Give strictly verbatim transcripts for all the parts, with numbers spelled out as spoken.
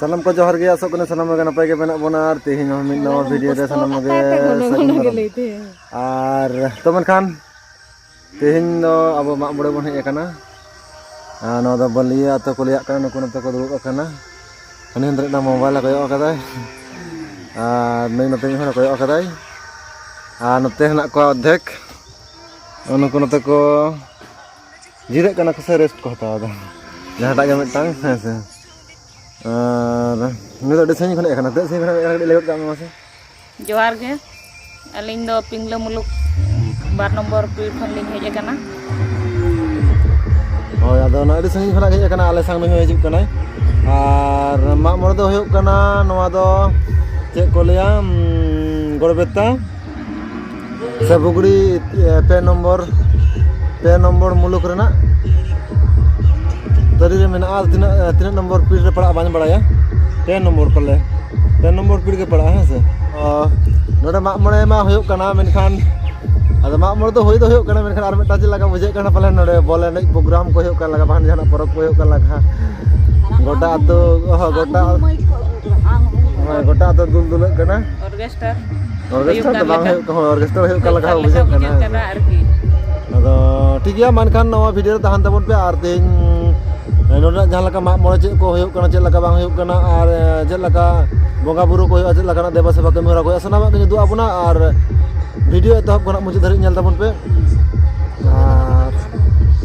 ᱥᱟᱱᱟᱢ ᱠᱚ ᱡᱚᱦᱟᱨ ᱜᱮ, ᱟᱥᱚᱜ ᱠᱟᱹᱱᱟᱹᱧ ᱥᱟᱱᱟᱢ ᱠᱚᱜᱮ ᱱᱟᱯᱟᱭ ᱜᱮ ᱢᱮᱱᱟᱜ ᱵᱚᱱᱟ᱾ ᱟᱨ ᱛᱮᱦᱮᱧ ᱦᱚᱸ ᱢᱤᱫ ᱱᱟᱣᱟ ᱵᱷᱤᱰᱤᱭᱳ ᱨᱮ ᱥᱟᱱᱟᱢ ᱠᱚᱜᱮ ᱥᱟᱹᱜᱩᱱ ᱫᱟᱨᱟᱢ᱾ ᱟᱨ ᱛᱚ ᱢᱮᱱᱠᱷᱟᱱ ᱛᱮᱦᱮᱧ ᱫᱚ ᱟᱵᱚ ᱢᱟᱜ ᱢᱚᱬᱮ ᱵᱚᱱ ᱦᱮᱡ ᱟᱠᱟᱱᱟ᱾ ᱟᱨ ᱱᱚᱣᱟ ᱫᱚ ᱵᱟᱹᱞᱤᱭᱟᱹ ᱟᱛᱳ ᱠᱚ ᱞᱟᱹᱭᱟᱜ ᱠᱟᱱᱟ, ᱱᱩᱠᱩ ᱱᱚᱛᱮ ᱠᱚ ᱫᱩᱲᱩᱵ ᱟᱠᱟᱱᱟ᱾ ᱦᱟᱹᱱᱤ ᱦᱟᱸᱰᱮ ᱢᱤᱫᱴᱟᱝ ᱢᱳᱵᱟᱭᱤᱞ ᱮ ᱠᱚᱭᱚᱜ ᱟᱠᱟᱫᱟᱭ, ᱟᱨ ᱱᱩᱭ ᱱᱚᱛᱮ ᱢᱤᱫ ᱦᱚᱲ ᱮ ᱠᱚᱭᱚᱜ ᱟᱠᱟᱫᱟᱭ, ᱟᱨ ᱱᱚᱛᱮ ᱦᱮᱱᱟᱜ ᱠᱚᱣᱟ ᱚᱨᱫᱷᱮᱠ᱾ ᱱᱩᱠᱩ ᱱᱚᱛᱮ ᱠᱚ ᱡᱤᱨᱟᱹᱜ ᱠᱟᱱᱟ ᱠᱚ ᱥᱮ ᱨᱮᱥᱴ ᱠᱚ ᱦᱟᱛᱟᱣ ᱮᱫᱟ, ᱡᱟᱦᱟᱸᱴᱟᱜ ᱜᱮ ᱢᱤᱫᱴᱟᱝ, ᱦᱮᱸ ᱥᱮ᱾ ᱟᱨ ᱱᱩᱭ ᱫᱚ ᱟᱹᱰᱤ ᱥᱟᱺᱜᱤᱧ ᱠᱷᱚᱱ ᱦᱮᱡ ᱟᱠᱟᱱᱟ᱾ ᱛᱤᱱᱟᱹᱜ ᱥᱟᱺᱜᱤᱧ ᱠᱷᱚᱱ ᱦᱮᱡ ᱟᱠᱟᱱᱟ, ᱠᱟᱹᱴᱤᱡ ᱞᱟᱹᱭ ᱜᱚᱫ ᱠᱟᱜ ᱢᱮ ᱢᱟᱥᱮ᱾ ᱡᱚᱦᱟᱨ ᱜᱮ, ᱟᱹᱞᱤᱧ ᱫᱚ ᱯᱤᱝᱞᱟᱹ ᱢᱩᱞᱩᱠ ᱵᱟᱨ ᱱᱚᱢᱵᱚᱨ ᱯᱤᱲ ᱠᱷᱚᱱ ᱞᱤᱧ ᱦᱮᱡ ᱟᱠᱟᱱᱟ᱾ ᱦᱳᱭ, ᱟᱫᱚ ᱱᱚᱣᱟ ᱟᱹᱰᱤ ᱥᱟᱺᱜᱤᱧ ᱠᱷᱚᱱᱟᱜ ᱜᱮ ᱦᱮᱡ ᱟᱠᱟᱱᱟ, ᱟᱞᱮ ᱥᱟᱝ ᱱᱩᱭ ᱦᱚᱸ ᱦᱤᱡᱩᱜ ᱠᱟᱱᱟᱭ᱾ ᱟᱨ ᱢᱟᱜ ᱢᱚᱬᱮ ᱫᱚ ᱦᱩᱭᱩᱜ ᱠᱟᱱᱟ, ᱱᱚᱣᱟ ᱫᱚ ᱪᱮᱫ ᱠᱚ ᱞᱟᱹᱭᱟ, ᱩᱢ, ᱜᱚᱲᱵᱮᱛᱟ᱾ ᱥᱮ ᱵᱩᱜᱽᱲᱤ, ᱮ, ᱯᱮ ᱱᱚᱢᱵᱚᱨ, ᱯᱮ ᱱᱚᱢᱵᱚᱨ ᱢᱩᱞᱩᱠ ᱨᱮᱱᱟᱜ ᱛᱟᱹᱨᱤ ᱨᱮ ᱢᱮᱱᱟᱜᱼᱟ᱾ ᱛᱤᱱᱟᱹᱜ, ᱛᱤᱱᱟᱹᱜ ᱱᱚᱢᱵᱚᱨ ᱯᱤᱲ ᱨᱮ ᱯᱟᱲᱟᱜᱼᱟ ᱵᱟᱹᱧ ᱵᱟᱲᱟᱭᱟ, ᱯᱮ ᱱᱚᱢᱵᱚᱨ ᱯᱟᱞᱮ, ᱯᱮ ᱱᱚᱢᱵᱚᱨ ᱯᱤᱲ ᱜᱮ ᱯᱟᱲᱟᱜᱼᱟ, ᱦᱮᱸ ᱥᱮ᱾ ᱚ, ᱱᱚᱰᱮ ᱢᱟᱜ ᱢᱚᱬᱮ ᱢᱟ ᱦᱩᱭᱩᱜ ᱠᱟᱱᱟ, ᱢᱮᱱᱠᱷᱟᱱ ᱟᱫᱚ ᱢᱟᱜ ᱢᱚᱬᱮ ᱫᱚ ᱦᱩᱭ ᱫᱚ ᱦᱩᱭᱩᱜ ᱠᱟᱱᱟ, ᱢᱮᱱᱠᱷᱟᱱ ᱟᱨ ᱢᱤᱫᱴᱟᱝ ᱪᱮᱫ ᱞᱮᱠᱟ ᱵᱩᱡᱷᱟᱹᱜ ᱠᱟᱱᱟ ᱯᱟᱞᱮ, ᱱᱚᱰᱮ ᱵᱚᱞ ᱮᱱᱮᱡ ᱯᱨᱳᱜᱨᱟᱢ ᱠᱚ ᱦᱩᱭᱩᱜ ᱠᱟᱱ ᱞᱮᱠᱟ, ᱵᱟᱝ ᱡᱟᱦᱟᱱᱟᱜ ᱯᱚᱨᱚᱵᱽ ᱠᱚ ᱦᱩᱭᱩᱜ ᱠᱟᱱ ᱞᱮᱠᱟ᱾ ᱜᱚᱴᱟ ᱟᱹᱛᱩ, ᱚ, ᱜᱚᱴᱟ, ᱦᱳᱭ, ᱜᱚᱴᱟ ᱟᱹᱛᱩ ᱫᱩᱞ ᱫᱩᱞᱟᱹᱜ ᱠᱟᱱᱟ᱾ ᱚᱨᱜᱮᱥᱴᱟᱨ ᱚᱨᱜᱮᱥᱴᱟᱨ ᱦᱩᱭᱩᱜ ᱫᱚ ᱠᱟᱱ ᱵᱟᱝ ᱞᱮᱠᱟ᱾ ᱦᱩᱭᱩᱜ ᱠᱟᱱᱟ, ᱦᱳᱭ, ᱚᱨᱜᱮᱥᱴᱟᱨ ᱦᱩᱭᱩᱜ ᱠᱟᱱ ᱦᱩᱭᱩᱜ ᱞᱮᱠᱟ ᱠᱟᱱ ᱦᱚᱸ ᱞᱮᱠᱟ ᱵᱩᱡᱷᱟᱹᱜ ᱠᱟᱱᱟ, ᱵᱩᱡᱷᱟᱹᱜ ᱦᱮᱸ ᱥᱮ᱾ ᱠᱟᱱᱟ ᱟᱨᱠᱤ᱾ ᱟᱫᱚ ᱴᱷᱤᱠ ᱜᱮᱭᱟ, ᱢᱟ ᱮᱱᱠᱷᱟᱱ ᱱᱚᱣᱟ ᱵᱷᱤᱰᱤᱭᱳ ᱨᱮ ᱛᱟᱦᱮᱱ ᱛᱟᱵᱚᱱ ᱯᱮ, ᱟᱨ ᱛᱮᱦᱮᱧ, ᱮ, ᱱᱚᱰᱮᱱᱟᱜ ᱡᱟᱦᱟᱸ ᱞᱮᱠᱟ ᱢᱟᱜ ᱢᱚᱬᱮ ᱪᱮᱫ ᱠᱚ ᱦᱩᱭᱩᱜ ᱠᱟᱱᱟ, ᱪᱮᱫ ᱞᱮᱠᱟ ᱵᱟᱝ ᱦᱩᱭᱩᱜ ᱠᱟᱱᱟ, ᱟᱨ, ᱮ, ᱪᱮᱫ ᱞᱮᱠᱟ ᱵᱚᱸᱜᱟ ᱵᱩᱨᱩ ᱠᱚ ᱦᱩᱭᱩᱜᱼᱟ, ᱪᱮᱫ ᱞᱮᱠᱟᱱᱟᱜ ᱫᱮᱵᱟ ᱥᱮᱵᱟ ᱠᱟᱹᱢᱤ ᱦᱚᱨᱟ ᱠᱚ ᱦᱩᱭᱩᱜᱼᱟ, ᱥᱟᱱᱟᱢᱟᱜ ᱜᱮ ᱩᱫᱩᱜ ᱟᱵᱚᱱᱟ᱾ ᱟᱨ ᱵᱷᱤᱰᱤᱭᱳ ᱮᱛᱚᱦᱚᱵ ᱠᱷᱚᱱᱟᱜ ᱢᱩᱪᱟᱹᱫ ᱫᱷᱟᱹᱨᱤᱡ ᱧᱮᱞ ᱛᱟᱵᱚᱱ ᱯᱮ᱾ ᱟᱨ,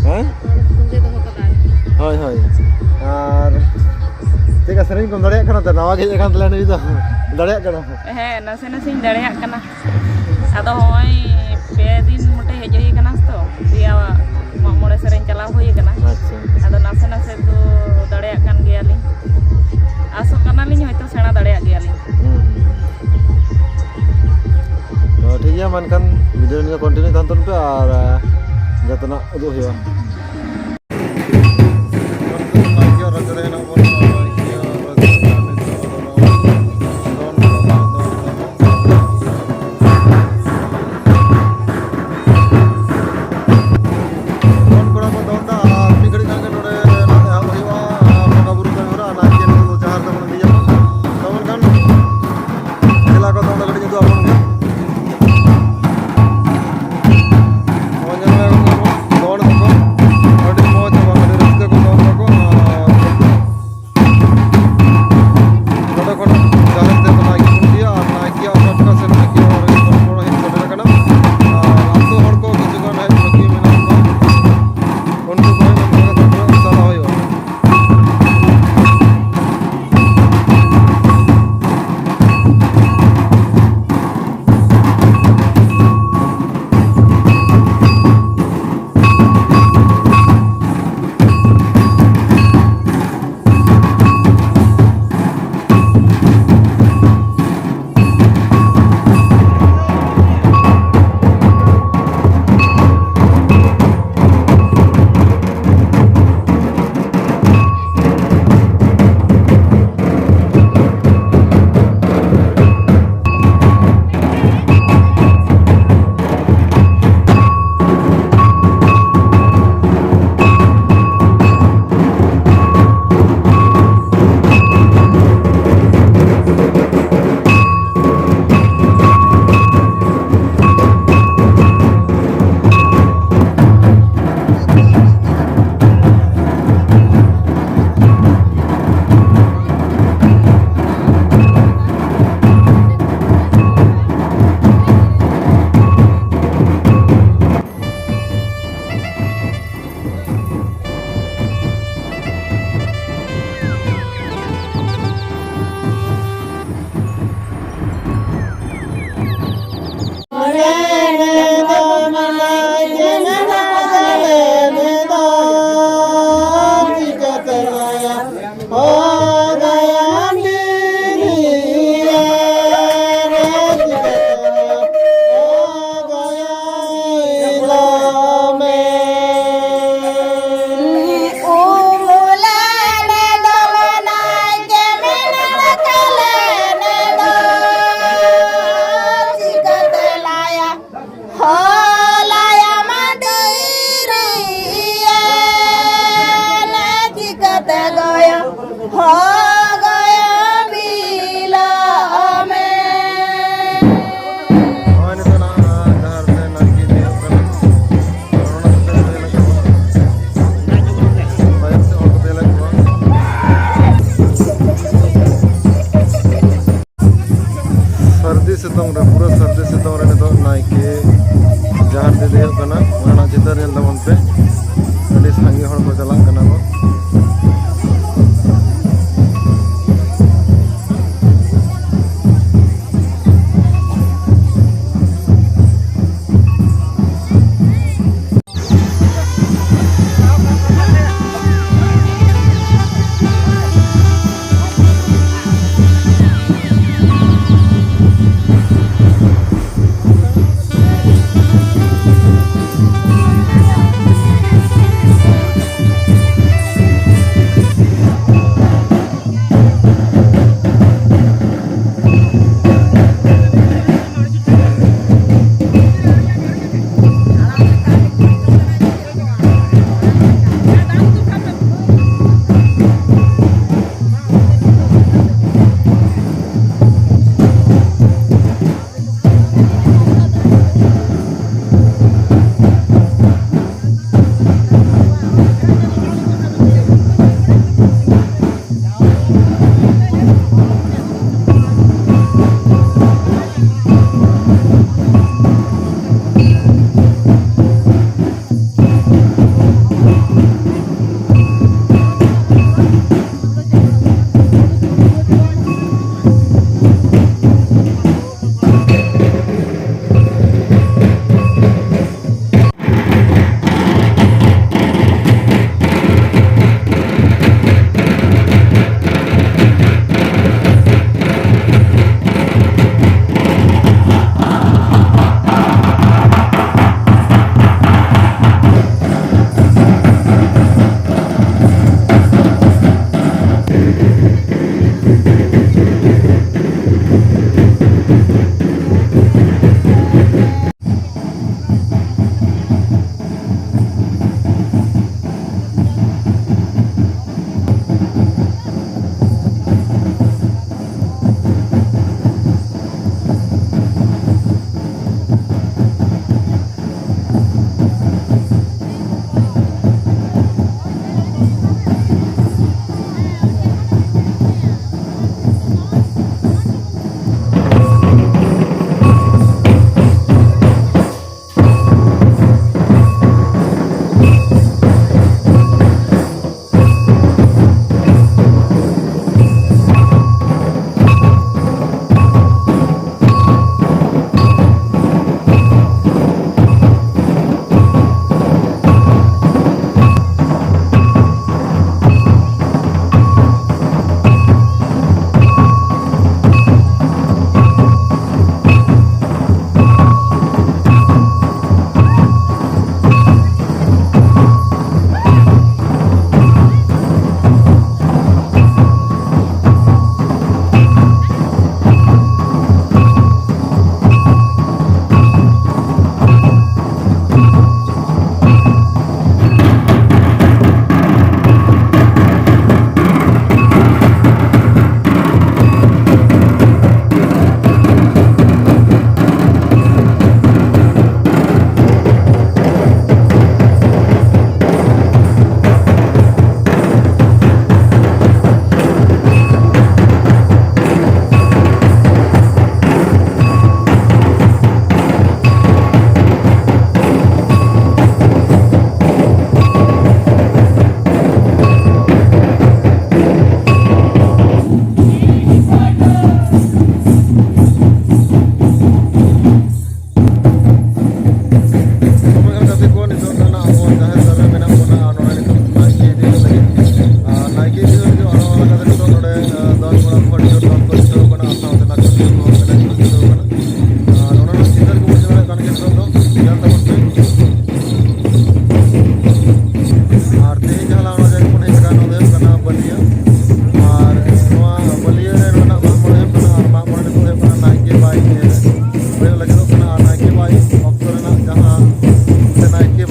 ᱦᱮᱸ? ᱛᱚᱸᱜᱮ ᱫᱚᱦᱚ ᱠᱟᱫᱟᱭ᱾ ᱦᱳᱭ, ᱦᱳᱭ᱾ ᱟᱨ ᱪᱮᱫ ᱞᱮᱠᱟ ᱥᱮᱨᱮᱧ ᱠᱚᱢ ᱫᱟᱲᱮᱭᱟᱜ ᱠᱟᱱᱟ ᱛᱚ? ᱱᱟᱣᱟ ᱜᱮ ᱦᱮᱡ ᱟᱠᱟᱱ ᱛᱟᱞᱮᱭᱟ ᱱᱩᱭ ᱫᱚ᱾ ᱫᱟᱲᱮᱭᱟᱜ ᱠᱟᱱᱟ᱾ ᱦᱮᱸ, ᱱᱟᱥᱮ ᱱᱟᱥᱮᱧ ᱫᱟᱲᱮᱭᱟᱜ ᱠᱟᱱᱟ᱾ ᱟᱫᱚ ᱦᱚᱸᱜᱼᱚᱭ ᱯᱮ ᱫᱤᱱ ᱢᱚᱴᱮ ᱦᱮᱡ ᱦᱩᱭ ᱠᱟᱱᱟ ᱛᱚ, ᱫᱤᱭᱮ ᱢᱟᱜ ᱢᱚᱬᱮ ᱥᱮᱨᱮᱧ ᱪᱟᱞᱟᱣ ᱦᱩᱭ ᱠᱟᱱᱟ᱾ ᱟᱪᱪᱷᱟ᱾ ᱟᱫᱚ ᱱᱟᱥᱮ ᱱᱟᱥᱮ ᱫᱚ ᱫᱟᱲᱮᱭᱟᱜ ᱠᱟᱱ ᱜᱮᱭᱟᱞᱤᱧ᱾ ᱟᱥᱚᱜ ᱠᱟᱱᱟᱞᱤᱧ ᱦᱚᱭᱛᱳ ᱥᱮᱬᱟ ᱫᱟᱲᱮᱭᱟᱜ ᱜᱮᱭᱟᱞᱤᱧ᱾ ᱦᱩᱸ, ᱦᱩᱸ᱾ ᱛᱚ ᱴᱷᱤᱠ ᱜᱮᱭᱟ, ᱢᱟ ᱮᱱᱠᱷᱟᱱ ᱵᱷᱤᱰᱤᱭᱳ ᱱᱤᱭᱟᱹ ᱠᱚᱱᱴᱤᱱᱤᱭᱩ ᱛᱟᱦᱮᱱ ᱛᱟᱵᱚᱱ ᱯᱮ ᱟᱨ, ᱟᱸ, ᱡᱚᱛᱚᱱᱟᱜ ᱩᱫᱩᱜ ᱦᱩᱭᱩᱜᱼᱟ᱾ ᱫᱚᱱ ᱠᱚᱲᱟ ᱠᱚ ᱫᱚᱱ ᱫᱟ, ᱟᱨ ᱢᱤᱫ ᱜᱷᱟᱹᱲᱤᱡ ᱠᱷᱟᱱ ᱜᱮ ᱱᱚᱰᱮ ᱮᱦᱚᱵ ᱦᱩᱭᱩᱜᱼᱟ ᱵᱚᱸᱜᱟ ᱵᱩᱨᱩ ᱠᱟᱹᱢᱤ ᱦᱚᱨᱟ᱾ ᱱᱟᱭᱠᱮ ᱱᱤᱛᱚᱜ ᱫᱚ ᱡᱟᱦᱮᱨ ᱛᱮᱵᱚᱱ ᱤᱫᱤᱭᱮᱭᱟ᱾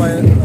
ᱱᱟᱯᱟᱭ